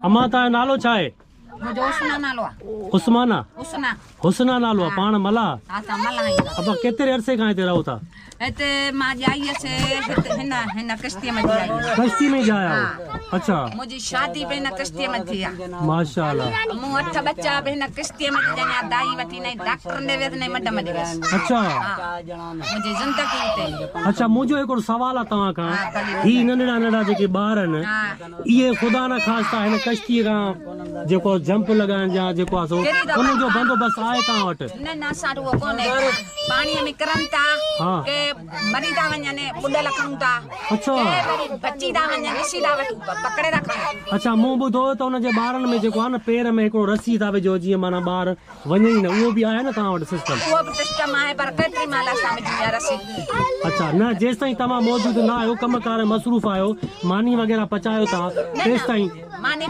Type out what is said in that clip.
امان توهان جو نالو ڇا آهي؟ منهنجو حسنا نالو آ. عثمانه؟ حسنا. حسنا نالو آ پاڻ ملاح؟ ها اسان ملاح آهيون. ابا ڪيتري عرصي کان هتي رهو ٿا؟ هتي مان ڄائي هيس هت هن هن ڪشتيء ۾ ڄائي هيس. ڪشتي ۾ ڄايا آهيو اڇا. منهنجي شادي به هن ڪشتيء ۾ ٿي آ. ماشاءالله. مون اٺ ٻچا به هن ڪشتيء ۾ ڄڻيا دائي وٺي نه ڊاڪٽرن ڏي ويس نه مڍ ۾ ڏي ويس. اڇا. ها منهنجي زندگي هتي. اڇا منهنجو هڪڙو سوال آ توهان کان هي ننڍڙا ننڍڙا جيڪي ٻار آهن اهي خدا نه خواسته هن ڪشتيء کان جيڪو جمپ لڳائڻ جا جيڪو آهي سو ان جو بندوبست آهي توهان وٽ؟ نه نه اسان وٽ اهو ڪونهي پاڻيء ۾ ڪرن ٿا ڪي مري ٿا وڃن ٻڏل کڻون ٿا اڇا ڪي وري بچي ٿا وڃن ڏسي ٿا وٺون پر پڪڙي ٿا کڻون. اڇا مون ٻڌو ته ان جي ٻارن ۾ جيڪو آهي نه پير ۾ هڪڙو رسي ٿا وجهو جيئن معنيٰ ٻار وڃي ئي نه اهو به آهي نه توهان وٽ سسٽم. اهو به سسٽم آهي پر ڪيتري مهل اسان وجهون اها رسي. اڇا نه جيستائين توهان موجود نه آهيو ڪم ڪار ۾ مصروف آهيو ماني وغيره پچايو ٿا تيستائين. ماني.